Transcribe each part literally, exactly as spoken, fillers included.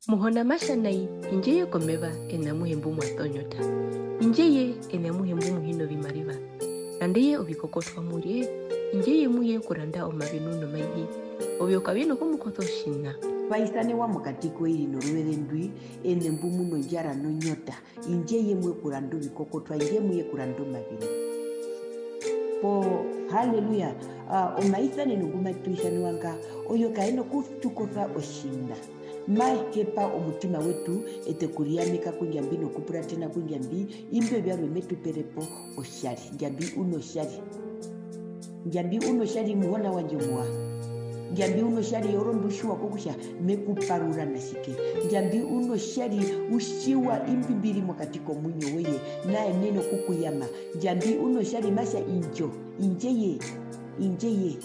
Muhona ma tja nai, indjeye komeva ene amuhe mbu mwa ṱonyota. Indjeye ene amuhe mbu mu hi na ovimariva. Randeye ovikokotwa mu rye, indjeye mu ye okuranda omavinu nomaihi. Ovyo kavye na okumukosa otjiṋa. Twa isanewa mokati koiri noruveze ndwi, ene mbu mu nondjara nonyota. Indjeye mu ye okuranda ovikokotwa, indjeye mu ye okuranda omavinu. Po, haleluya, ah, omaisaneno ngu matu isanewa nga, oyo kaye na okutukosa otjiṋa. Mahepa omutima wetu, eṱe okuriyameka ku Ndjambi nokupuratena ku Ndjambi, imbi ovyarwe me tu pere po otjari. Ndjambi u notjari. Ndjambi u notjari, muhona wandje omuwa. Ndjambi u notjari, orondu u tjiwa kokutja me ku parura na tjike. Ndjambi u notjari, u tjiwa imbi mbi ri mokati komuinyo woye, na yenene okukuyama. Ndjambi u notjari, ma tja indjo, indjeye, indjeye,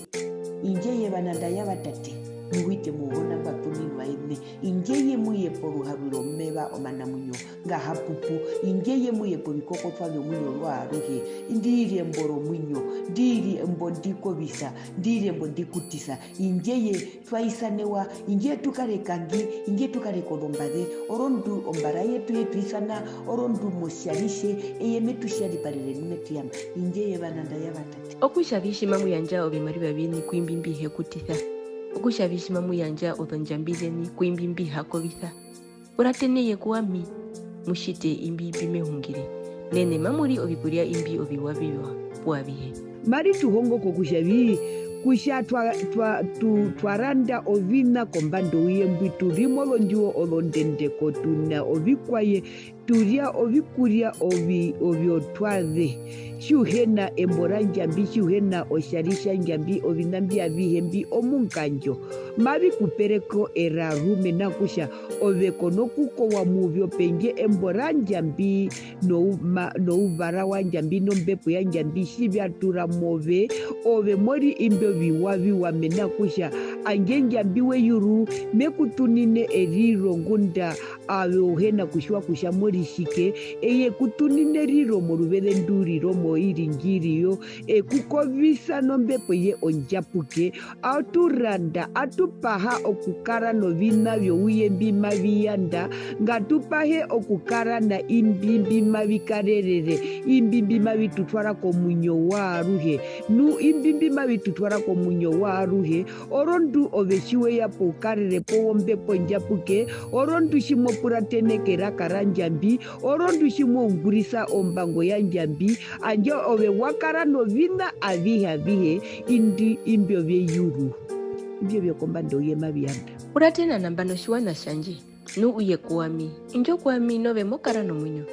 indjeye vananda ya vatate, mu hite muhona ngwa tuminwa ene. Indjeye mu ye poruharwi romeva omanamuinyo nga ha pupu. Indjeye mu ye povikokotwa vyomuinyo rwaaruhe. Ndi ri embo romuinyo, ndi ri embo ndi kovisa, ndi ri embo ndi kutisa. Indjeye twa isanewa, indjeye tu kare kangi, indjeye tu kare kozombaze, orondu ombara yetu ye tu isana, orondu motjari tje, eye me tu tjariparere nu me tu yama. Indjeye vananda ya vatate. Okutja vi tji mamu yandja ovimariva vyeni ku imbi mbi he kutisa. Okutja vi tji mamu yandja ozondjambi zeni ku imbi mbi ha kovisa. Purateneye ku ami, mu tjite imbi mbi me hungire. Nene mamu ri ovikurya imbi oviwa viwa pu avihe. Mari tu hongo kokutja vi, kutja twa, twa, tu, twa randa oviṋa kombanda youye mbwi, tu ri mozondjiwo ozondendeko, tu na ovikwaye, tu rya ovikurya ovi-, ovyotwaze, tji u hi na embo ra Ndjambi, tji u hi na otjari tja Ndjambi, oviṋa mbi avihe mbi omungandjo. Mavi ku pere ko eraru, mena rokutja ove ko nokukowa mu vyo, pendje embo ra Ndjambi nou-, ma-, nouvara wa Ndjambi nombepo ya Ndjambi tji vya tura move, ove mo ri imbi oviwa viwa, mena rokutja handje Ndjambi weyuru me ku tunine eriro ngunda ove u hi na kutjiwa kutja mo ri tjike, eye e ku tunine eriro moruveze ndu ri ro moiri ndji ri yo, e ku kovisa nombepo ye ondjapuke. Atu randa, atu paha okukara noviṋa vyouye mbi mavi yanda, ngatu pahe okukara na imbi mbi mavi karerere, imbi mbi mavi tu twara komuinyo waaruhe. Nu imbi mbi mavi tu twara komuinyo waaruhe, orondu ove tji we ya poukarere po wombepo ndjapuke, orondu tji mo puratene keraka ra Ndjambi, orondu tji mo ungurisa ombango ya Ndjambi, handje ove wa kara noviṋa avihe avihe indi, imbi ovyeyuru. Imbi ovyokombanda ouye mavi yanda. Puratena nambano tjiwaṋa tjandje. Nu u ye ku ami, indjo ku ami nove mo kara nomuinyo.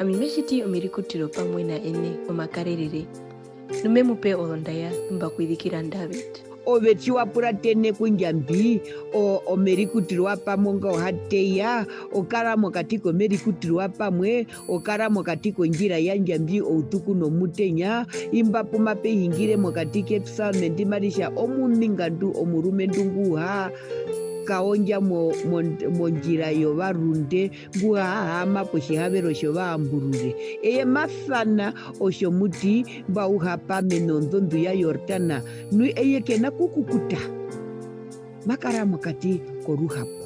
Ami me tjiti omirikutiro pamwe na ene omakarerere. Nu me mu pe ozondaya nḓu mba kwizikira David. Ove tji wa puratene ku Ndjambi, o-, omerikutiro apamwe onga o ha teya, o kara mokati komerikutiro apamwe, o kara mokati kondjira ya Ndjambi outuku nomutenya, imba pu mape hingire mokati kepsalme ndi mari tja omuningandu omurumendu ngu ha kaondja mo-, mo-, mondjira yovarunde, ngu ha haama potjihavero tjovaamburure. Eye ma sana otjomuti mba u ha pame nonḓonḓu ya Jordana, nu eye ke na kukukuta. Ma kara mokati koruhapo.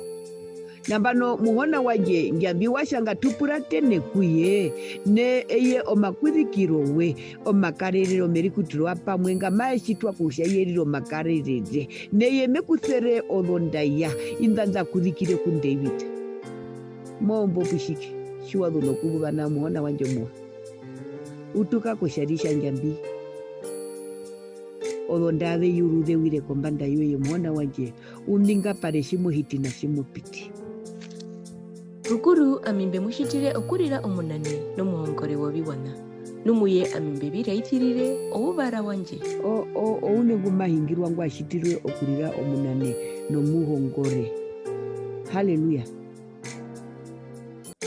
Nambano, muhona wandje, Ndjambi wa tja ngatu puratene ku ye, ne eye omakwizikiro we, omakarerere omerikutiro apamwe nga maye tjitwa kutja ye rire omakarerere. Neye me ku sere ozondaya, inḓa nḓa kuzikire ku David. Mo ombo pu tjike, tji wa zu nokuzuva nao muhona wandje omuwa. Utuka kotjari tja Ndjambi. Ozondaya zeyuru ze wire kombanda yoye, muhona wandje, u ningapare tji mo hiti na tji mo piti. Rukuru, ami mbe mu tjitire okurira omunane nomuhongore woviwaṋa. Nu mu ye ami mbe vi raisirire ouvara wandje. O, o, ouṋe ngu ma hingirwa ngwa tjitirwe okurira omunane nomuhongore. Haleluya.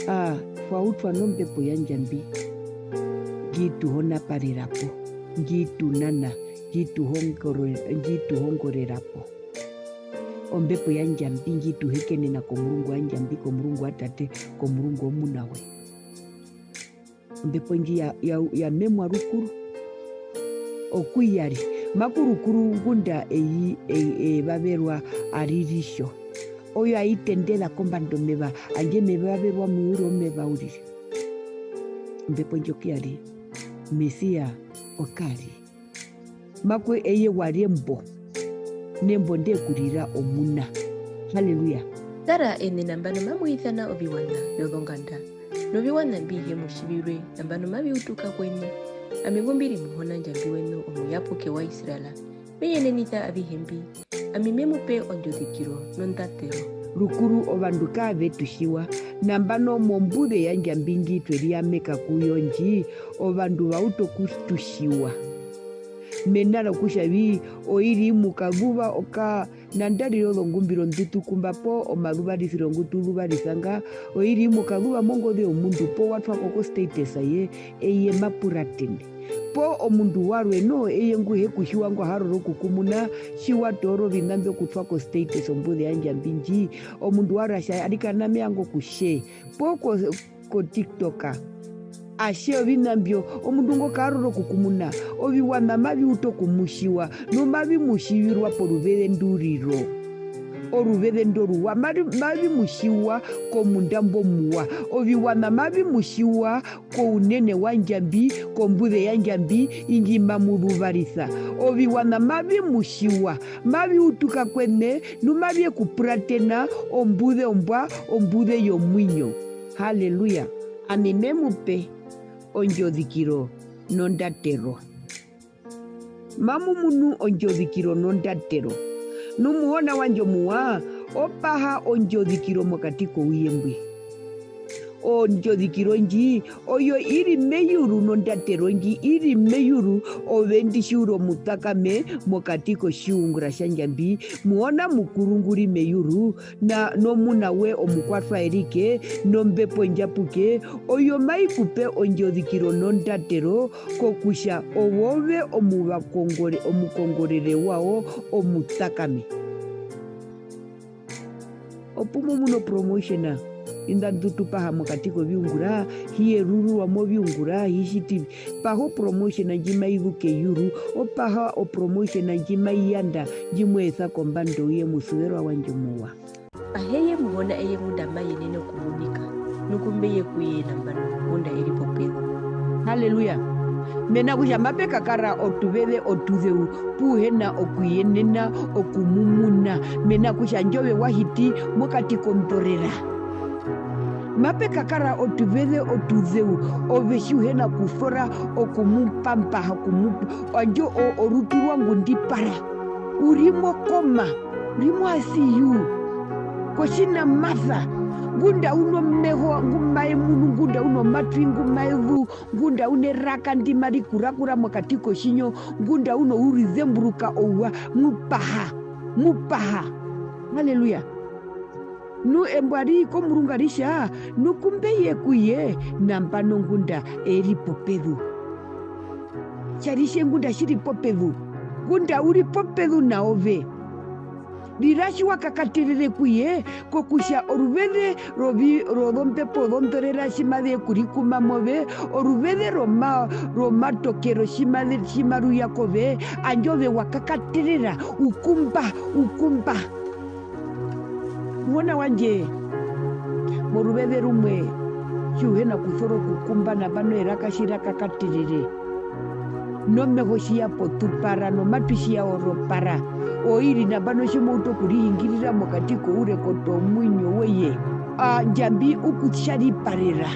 A, twa utwa nombepo ya Ndjambi, ndji tu honaparera po, ndji tu nana, ndji tu hongore-, ndji tu hongorera po. Ombepo ya Ndjambi ndji tu hekenena komurungu wa Ndjambi, komurungu wa Tate, komurungu womuna we. Ombepo ndji ya, ya, ya memwa rukuru. Okuyari, makurukuru ngunda eyi, eyi, evaverwa ari ritjo. Oyo ai tendera kombanda omeva, handje meva verwa mu ura omeva uriri. Ombepo ndjo ke ya ri, Mesia oka ri. Makwe eye wa ri embo, nembo nde kurira omuna. Haleluya. Tara, eṋe nambano mamu isana oviwaṋa vyozonganda, noviwaṋa mbi he mu tjivirwe, nambano mavi utuka kweṋe. Ami ngu mbi ri Muhona Ndjambi weṋu, Omuyapuke wa Israel, me yenenisa avihe mbi. Ami me mu pe ondjozikiro nondatero. Rukuru ovandu kaave tu tjiwa. Nambano mombuze ya Ndjambi ndji twe riyameka ku yo ndji, ovandu va uta oku tu tjiwa. Mena rokutja vi, oiri imwe u kazuva oka-, nandarire ozongumbiro nḓu tu kumba poo omazuvarisiro ngu tu zuvarisa nga, oiri imwe u kazuva mongoze yomundu poo wa twa ko ko status ye, eye ma puratene. Poo omundu warwe noho eye ngu he ku tjiwa ngwa harora okukumuna, tji wa toora oviṋa mbyo okutwa ko status ombuze ya Ndjambi ndji, omundu warwe a tja, arikana me vanga okutje, poo ko, ko TikTok. A tje oviṋa mbyo, omundu ngo ka harora okukumuna, oviwaṋa mavi uta okumutjiwa, nu mavi mu tjivirwa poruveze ndu ri ro. Oruveze ndo oruwa, mari-, mavi mu tjiwa komunda mbo omuwa. Oviwaṋa mavi mu tjiwa kounene wa Ndjambi, kombuze ya Ndjambi, indji mamu zuvarisa. Oviwaṋa mavi mu tjiwa, mavi utuka kweṋe, nu mavi ye kupuratena ombuze ombwa, ombuze yomuinyo. Haleluya. Ami me mu pe ondjozikiro nondatero. Mamu munu ondjozikiro nondatero. Nu Muhona wandje omuwa, o paha ondjozikiro mokati kouye mbwi. Ondjozikiro ndji, oyo i ri meyuru nondatero ndji i ri meyuru, ove ndi tjiura omutakame mokati kotjiungura tja Ndjambi, Muhona Mukuru ngu ri meyuru, na, nomuna we omukwatwa erike, nombepo ndjapuke, oyo mai ku pe ondjozikiro nondatero, kokutja owove omuvakongore-, omukongorere wawo omutakame. Opu mo munu o promotion, inḓa nḓu tu paha mokati koviungura, hi yerururwa moviungura, hi tjiti vi. Paha o promotion ndji mai zu keyuru, o paha o promotion ndji mai yanda, ndji mo esa kombanda ouye musuverwa wandje omuwa. Pahe ye Muhona eye ngunda ma yenene okumunika, nu ku mbe ye ku ye nambano ngunda e ri popezu. Haleluya. Mena kutja mape kakara otuveze otuzeu pu u hi na okuyenena okumumuna. Mena kutja handje ove wa hiti mokati konḓorera. Mape kakara otuveze otuzeu ove tji u hi na kusora okumupambaha, okumu-, handje o-, orutu rwangu ndi para. U ri mokoma. U ri mo I C U. Kotjinamasa. Ngunda u nomeho ngu mae munu, ngunda u nomatwi ngu mae zuu, ngunda u neraka ndi mari kurakura mokati kotjinyo, ngunda u nouriri zemburuka ouwa, mu paha. Mu paha. Haleluya. Nu embo ari komurungu ari tja, nu ku mbe ye ku ye, nambano ngunda e ri popezu. Tjari tje ngunda tji ri popezu, ngunda u ri popezu na ove. Rira tji wa kakaterere ku ye, kokutja oruveze rovi-, rozombepo ozonḓorera tji maze kurikuma move, oruveze roma-, romatokero tji maze-, tji maru ya kove, handje ove wa kakaterera, u kumba, u kumba. Muhona wandje, moruveze rumwe, tji u hi na kusora okukumba nambano eraka tji ra kakaterere, nomeho tji ya potupara, nomatwi tji ya oropara, oiri nambano tji mo utu okurihingirira mokati kourekoto womuinyo woye, a, Ndjambi u ku tjariparera.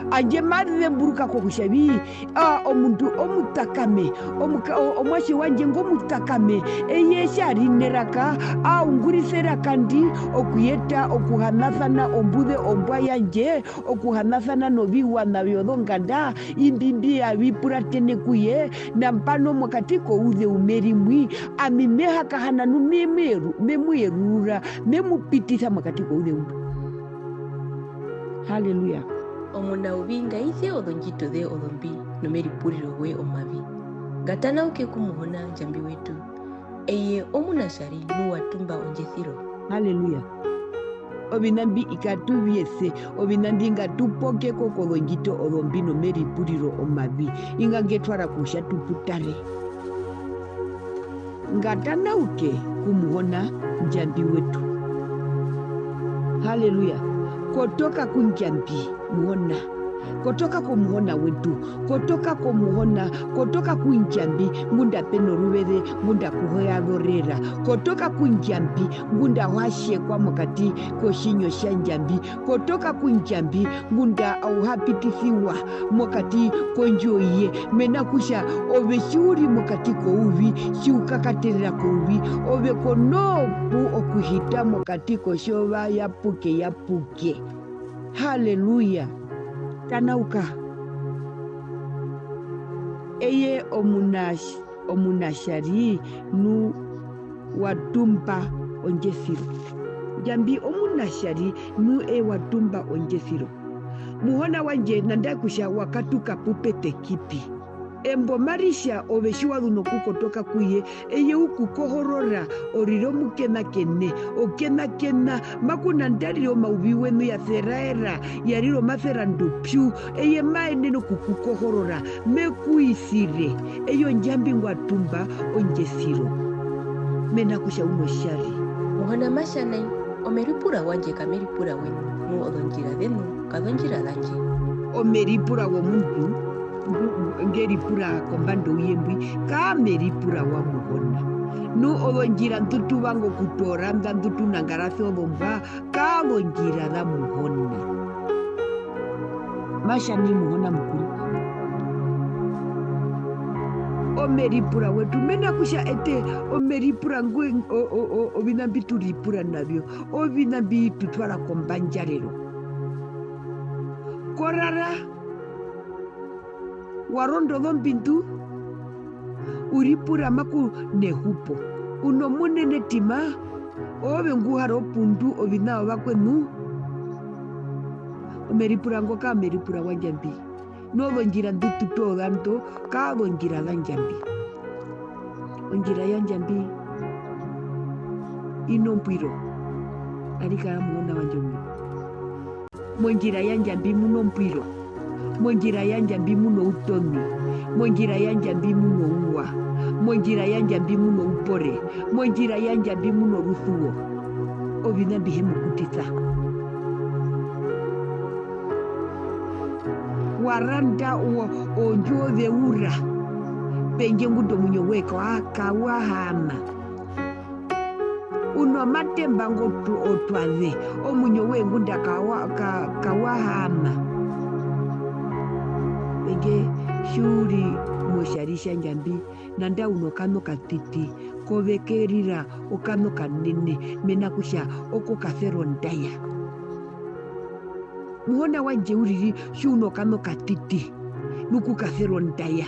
Handje ma zemburuka kokutja vi, a, omundu omutakame, omuka-, o-, omuatje wandje ngo mutakame, eye tja ri neraka, a ungurisa eraka ndi okuyeta okuhanasana ombuze ombwa yandje, okuhanasana noviwaṋa vyozonganda, imbi mbi avi puratene ku ye, nambano mokati kouzeu me ri mwi, ami me hakahana nu me mu yeru-, me mu yerurura, me mu pitisa mokati kouzeu mbwi. Haleluya. Omunauvi nga ise ozondjito ze ozombi nomeripuriro we omavi. Nga tanauke ku Muhona Ndjambi wetu. Eye omunatjari nu wa tumba ondjesiro. Haleluya. Oviṋa mbi ikatu vi ese, oviṋa mbi ngatu poke ko kozondjito ozombi nomeripuriro omavi. Inga nge twara kutja tu putare. Nga tanauke ku Muhona Ndjambi wetu. Haleluya. Kotoka ku Ndjambi, Muhona. Kotoka komuhona wetu. Kotoka komuhona. Kotoka ku Ndjambi, ngunda pe noruveze, ngunda ku ha zorera. Kotoka ku Ndjambi, ngunda au ha tjekwa mokati kotjinyo tja Ndjambi. Kotoka ku Ndjambi, ngunda au ha pitisiwa mokati kondjuwo ye. Mena kutja ove tji u ri mokati kouvi, tji u kakaterera kouvi, ove ko nopu okuhita mokati kotjova yapuke, yapuke. Haleluya. Tanauka. Eye omuna-, omunatjari nu wa tumba ondjesiro. Ndjambi omunatjari nu eye wa tumba ondjesiro. Muhona wandje, nanda kutja wa katuka pu pe ṱeki pi. Embo mari tja ove tji wa zu nokukotoka ku ye, eye u ku kohorora, o rire omukenakene, o kenakena, ma ku nandarire omauvi weṋu ya seraera, ya rire omaserandu pyu, eye ma yenene okukukohorora, me ku isire, eye Ondjambi ngwa tumba ondjesiro. Mena kutja u notjari. Muhona ma tja nai, omeripura wandje kameripura weṋu, nu ozondjira zeṋu kazondjira zandje. Omeripura womundu ngu-, nge ripura kombanda ouye mbwi, kaameripura wa Muhona. Nu ozondjira ndu tu vanga okutoora, nda ndu tu nangarasi ozombwa, kaazondjira za Muhona. Ma tja nai Muhona Mukuru. Omeripura wetu, mena kutja eṱe omeripura ngwi, o-, o-, o-, oviṋa mbi tu ripura na vyo, oviṋa mbi tu twara kombandjarero. Ko rara, wa ronda ozombindu, u ripura ma ku nehupo. U nomunenetima, oove ngu hara opundu oviṋa vyovakweṋu. Omeripura ngo kaameripura wa Ndjambi. Nu ozondjira ndu tu toora ndo, kaazondjira za Ndjambi. Ondjira ya Ndjambi i nombwiro. Arikana Muhona wandje omuini. Mondjira ya Ndjambi mu nombwiro. Mondjira ya Ndjambi mu noutomi. Mondjira ya Ndjambi mu nouwa. Mondjira ya Ndjambi mu noupore. Mondjira ya Ndjambi mu norusuvo. Oviṋa mbi he mu kutisa. Wa randa o-, ondjuwo ze ura pendje ngunda omuinyo woye kawa-, kawa haama. U nomatemba ngo tu-, otwaze, omuinyo woye ngunda kawa-, ka-, kawa haama. Pendje tji u ri motjari tja Ndjambi, nanda u nokaṋa okaṱiṱi, kove ke rira okaṋa okanene, mena kutja oko ka sera ondaya. Muhona wandje uriri, tji u nokaṋa okaṱiṱi, nu ku ka sera ondaya.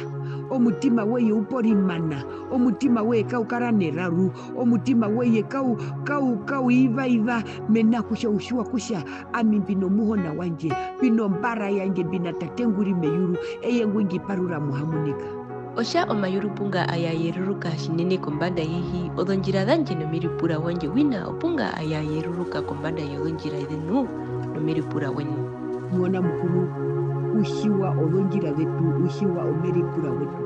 Omutima woye u porimana, omutima woye kau kara neraru, omutima woye kau, kau, kau ivaiva, mena kutja u tjiwa kutja ami mbi nomuhona wandje, mbi nombara yandje, mbi na Tate ngu ri meyuru, eye ngu ndji parura muhamunika. Otja omayuru punga aya yeruruka tjinene kombanda yehi, ozondjira zandje nomeripura wandje wina opunga aya yeruruka kombanda yozondjira zeṋu nomeripura weṋu. Muhona Mukuru, u tjiwa ozondjira zetu, u tjiwa omeripura wetu.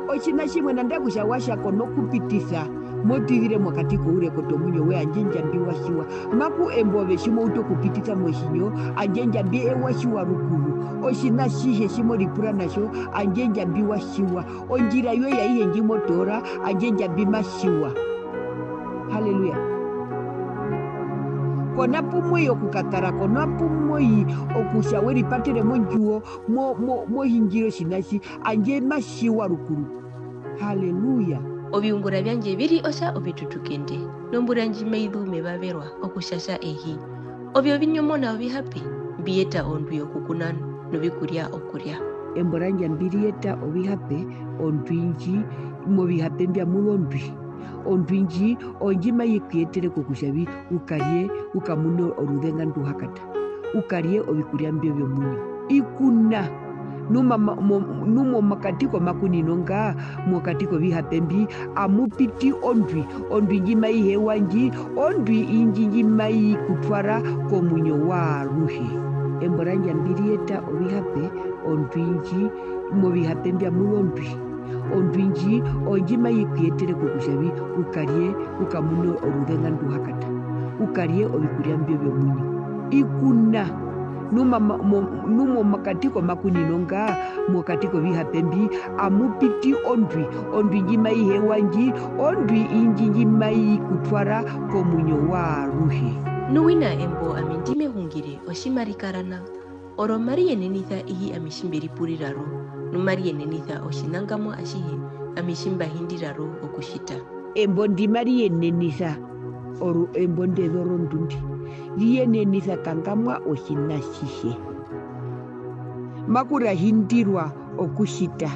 Otjiṋa tjimwe nanda kutja wa tja ko nokupitisa, mo ṱizire mokati kourekoto womuinyo woye, handje Ndjambi wa tjiwa. Maku embo ove tji mo utu okupitisa motjinyo, handje Ndjambi eye wa tjiwa rukuru. Otjiṋa atjihe tji mo ripura na tjo, handje Ndjambi wa tjiwa. Ondjira yoye aihe ndji mo toora, handje Ndjambi ma tjiwa. Haleluya. Ko na pu mo i okukatara, ko na pu mo i okutja we ripatere mondjuwo, mo, mo, mo hingire otjiṋa tji, handje ma tjiwa rukuru. Haleluya. Oviungura vyandje vi ri otja ovitutukende, nombura ndji mai zu mevaverwa okutjatja ehi. Ovyo vi nyomona ovihape, mbi yeta ondwi okukuna novikurya okurya. Embo randje mbi ri yeta ovihape, ondwi ndji, movihape mbya mu zu ondwi. Ondwi ndji, ondji mai ku yetere kokutja vi u karye, u kamune oruzenga ndu ha kata. U karye ovikurya mbyo vyomuinyo. I kuna. Nu mama-, mo-, nu momokati komakunino nga, mokati kovihape mbi, amu piti ondwi. Ondwi ndji mai hewa ndji, ondwi indji ndji mai ku twara komuinyo waaruhe. Embo randje mbi ri yeta ovihape, ondwi ndji, movihape mbya mu zu ondwi. Ondwi ndji, ondji mai ku yetere kokutja vi u karye, u kamune oruzenga ndu ha kata. u karye ovikurya mbyo vyomuinyo. Ikuna. Nu mama-, mo-, nu mo-, mokati komakunino nga, mokati kovihape mbi, amu piti ondwi, ondwi ndji mai hewa ndji, ondwi indji ndji mai ku twara komuinyo waaruhe. Nu wina embo ami ndi me hungire, otji mari kara nao, oro mari yenenisa ihi ami tji mbe ripurira ro, nu mari yenenisa otjiṋa ngamwa atjihe ami tji mba hindira ro okutjita. Embo ndi mari yenenisa, oru-, embo nde ri orondu ndi, ri yenenisa kangamwa otjiṋa atjihe. Maku ra hindirwa okutjita.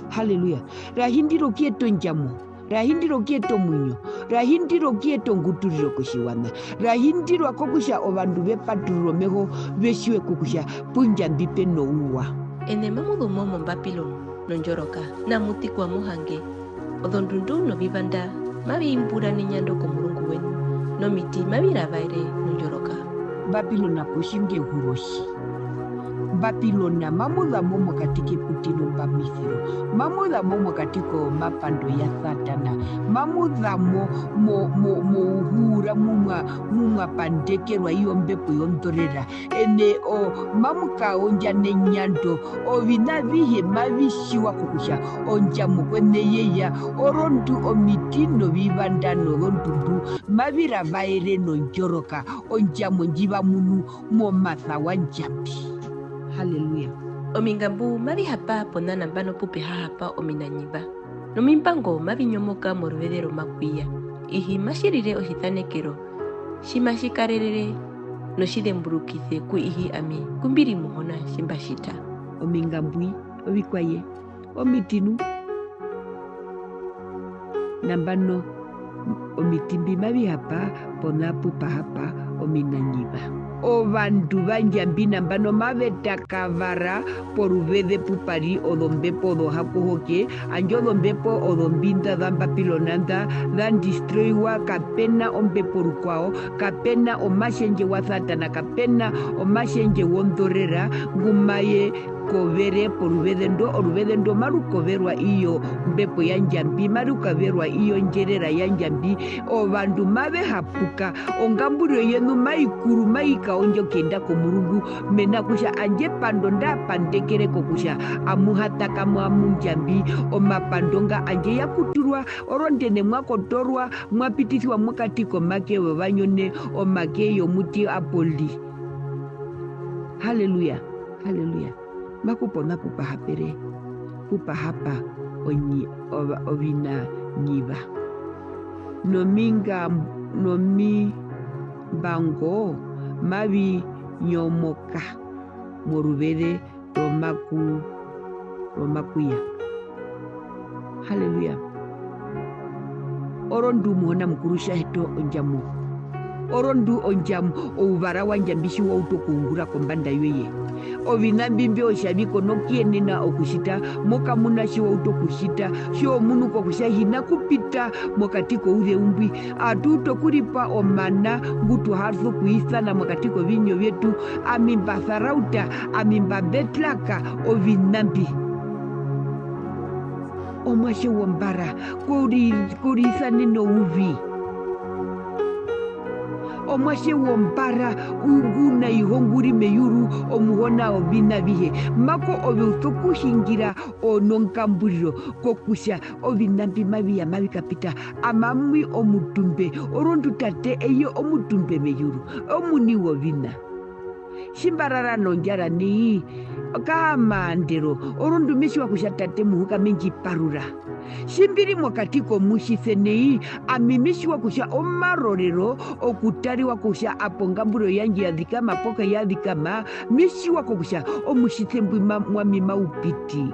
Haleluya. Ra hindirwa okuyeta ondjamo. Ra hindirwa okuyeta omuinyo. Ra hindirwa okuyeta onguturiro kotjiwaṋa. Ra hindirwa kokutja ovandu ve paturure omeho, ve tjiwe kokutja pu Ndjambi pe nouwa. Eṋe mamu zu mo moBabilon nondjoroka, na mu tikwa muhange. Ozondundu novivanda mavi imbura nenyando komurungu weṋu, nomiti mavi ravaere nondjoroka. Babilon apo tjinga ehuro tji. Babilon, mamu za mo mokati keputi nombamisiro. Mamu za mo mokati komapando ya Satana. Mamu za mo, mo, mo, mouhuura mu mwa, mu mwa pandekerwa i ombepo yondorera. Eṋe o, mamu kaondja nenyando, oviṋa avihe mavi tjiwa kokutja ondjamo kweṋe ye ya, orondu omiti novivanda nozondundu mavi ravaere nondjoroka, ondjamo ndji va munu momasa wa Ndjambi. Haleluya. Omingambu mavi hapa pona nambano pu pe ha hapa ominanyiva. Nomimbango mavi nyomoka moruveze romakuiya. Ihi matji rire otjiṱanekero tji matji karerere notjizemburukise ku ihi ami ngu mbi ri Muhona tji mba tjita. Omingambwi ovikwaye, omiti nu. Nambano, omiti mbi mavi hapa pona pu pa hapa ominanyiva. Ovandu va Ndjambi nambano mave takavara poruveze pu pa ri ozombepo ozohakohoke, handje ozombepo ozombi nḓa za Babilon nḓa, za destroyiwa, kape na ombepo rukwao, kape na omatjendje wa Satana, kape na omatjendje wondorera ngu maye kovere poruveze ndo, oruveze ndo maru koverwa i yombepo ya Ndjambi, maru koverwa i yondjerera ya Ndjambi, ovandu mave hapuka, ongamburiro yeṋu mai kuru, mai kaondja okuyenda komurungu, mena kutja handje epando nda pandekere kokutja amu ha takamwa mu Ndjambi, omapando nga handje ya kuturwa, orondu eṋe mwa kotorwa, mwa pitisiwa mokati komake wovanyone, omake yomuti apoli. Haleluya, haleluya. Maku pona pu pa hapere, pu pa hapa onyi-, ova-, ovinanyiva. Nominga-, nomimbango mavi nyomoka moruveze romaku-, romakuiya. Haleluya. Orondu Muhona Mukuru tja heta ondjamo. Orondu ondjamo, ouvara wa Ndjambi tji wa utu okuungura kombanda yoye. Oviṋa mbi mbi otja vi ko nokuyenena okutjita, mo kamuna tji wa utu okutjita, tji wa munu kokutja hi na kupita mokati kouzeu mbwi. Atu utu okuripa omana ngu tu ha sokuisana mokati kovinyo vyetu, ami mba sarauta, ami mba betlaka oviṋa mbi. Omuatje wombara, ko ri-, ko risanene ouvi. Omuatje wombara, ngu na iho ngu ri meyuru, Omuhona woviṋa avihe. Mako ove u sokuhungira o-, nongamburiro kokutja oviṋa mbi mavi ya mavi kapita. Ami ami omutumbe, orondu Tate eye omutumbe meyuru, omuini woviṋa. Tji mba rara nondjara nai, kaamaandero, orondu me tjiwa kutja Tate muhuka me ndji parura. Tji mbi ri mokati komutjise nai, ami me tjiwa kutja omarorero okutariwa kutja apo ongamburiro yandje ya zikama poo kai ya zikama, me tjiwa kokutja omutjise mbwi ma-, mu ami mau piti.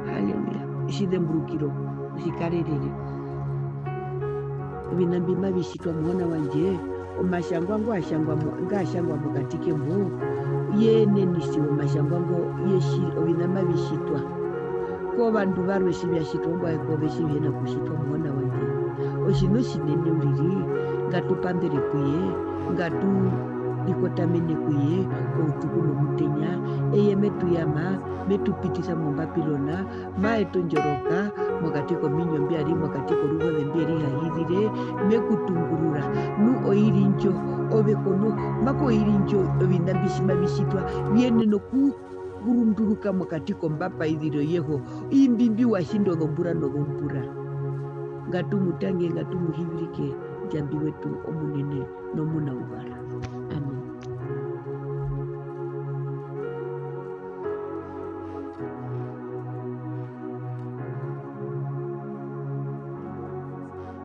Haleluya. Otjizemburukiro otjikarerere. Oviṋa mbi mavi tjitwa Muhona wandje, omatjangwa ngo a tjangwa mo-, nga tjangwa mokati kembo, ye enenisiwa omatjangwa ngo ye tji-, oviṋa mavi tjitwa. Kovandu varwe tji vya tjitwa, ongwaye kove tji vi hi na kutjitwa Muhona wandje. Otjiṋa otjinene uriri, ngatu pambere ku ye, ngatu rikotamene ku ye, outuku nomutenya, eye me tu yama, me tu pitisa moBabilona, ma eta ondjoroka mokati kominyo mbya ri mokati koruhoze mbye rihahizire, me ku tungurura. Nu oiri ndjo tjo, ove kono, mako iri ndjo oviṋa mbi tji mavi tjitwa, vi yenena oku-, kurunduruka mokati kombapaiziro yeho, imbi mbi wa tjinda ozombura nozombura. Ngatu mu tange, ngatu mu hivirike, Ndjambi wetu omunene nomunauvara. Amen.